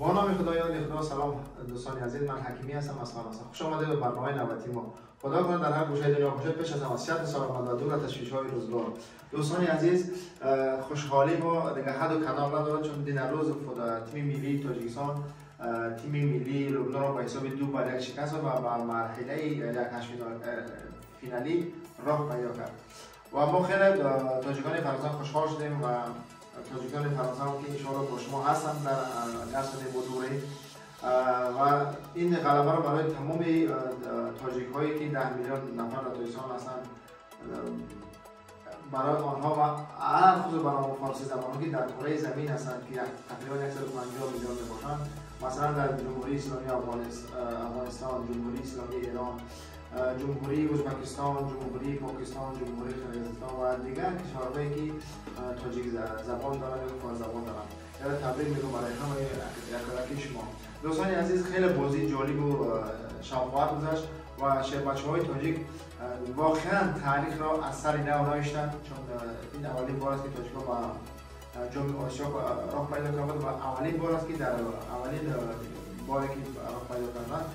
با نام خدایان خدا. سلام دوستان عزیز، من حکیمی هستم از فرانسه. خوش آمدید به برنامه نوبتی ما. خدا کنه در هر گوشه دنیا باشید، پیش از همه صحت سلامت و دور از تشویش‌های روزگار. دوستان عزیز، خوشحالی ما دیگه حد و کنار نداره، چون دین روز تیم ملی تاجیکستان تیم ملی لبنان را به حساب 2-1 شکست و به مرحله یک هشت فینالی راه پیدا کرد و ما خیلی تاجیکان فرانسه خوشحال شدیم و تاجیکان فرانسه هم که انشاءالله با شما هستن در درس دوره و این غلبه رو برای تمام تاجیک هایی که 10 میلیون نفر در تاجیکستان هستن، برای آنها و خصوص برای فارسی زبانان که در کره زمین هستند که تقریبا 150 میلیون میباشند، مثلا در جمهوری اسلامی افغانستان، جمهوری اسلامی ایران، جمهوری ازبکستان، جمهوری پاکستان، جمهوری قرقیزستان و دیگر کشورهایی که تاجیک زبان دارند یا فارسی زبان دارند. یعنی تبریک میگم برای همه یکایک شما. دوستان عزیز، خیلی بازی جالب و شوق‌آور گذشت و شیربچه‌های تاجیک واقعا تاریخ را از سر نو نوشتند، چون این اولین بار است که تاجیک‌ها با جام آسیا راه پیدا کردند و اولین بار است که در اولین باری که راه پیدا کردند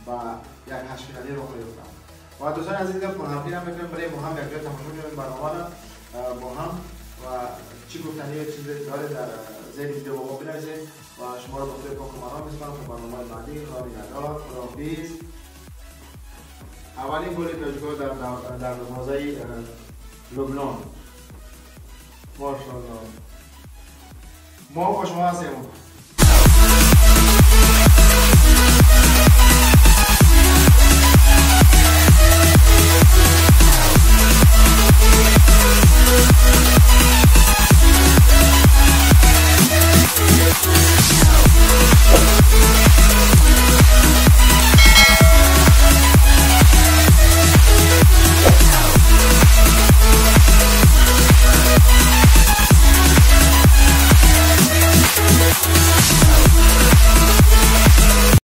با یک هشت فینالی راه یافتند. و دوستان عزیز، دیگه پرحرفی هم می‌کنیم، برای با هم یک جای تماشا کنیم برنامه را با هم و چی گفتنی یا چیز داره در زیر ویدیو با ما بنویسید و شما رو به خدای پاک و منان می‌سپارم تا برنامه بعدی. خدا نگهدار، خداحافظ. اولین گل تاجیک‌ها در دروازه لبنان. ماشاءالله، ما با شما هستیم.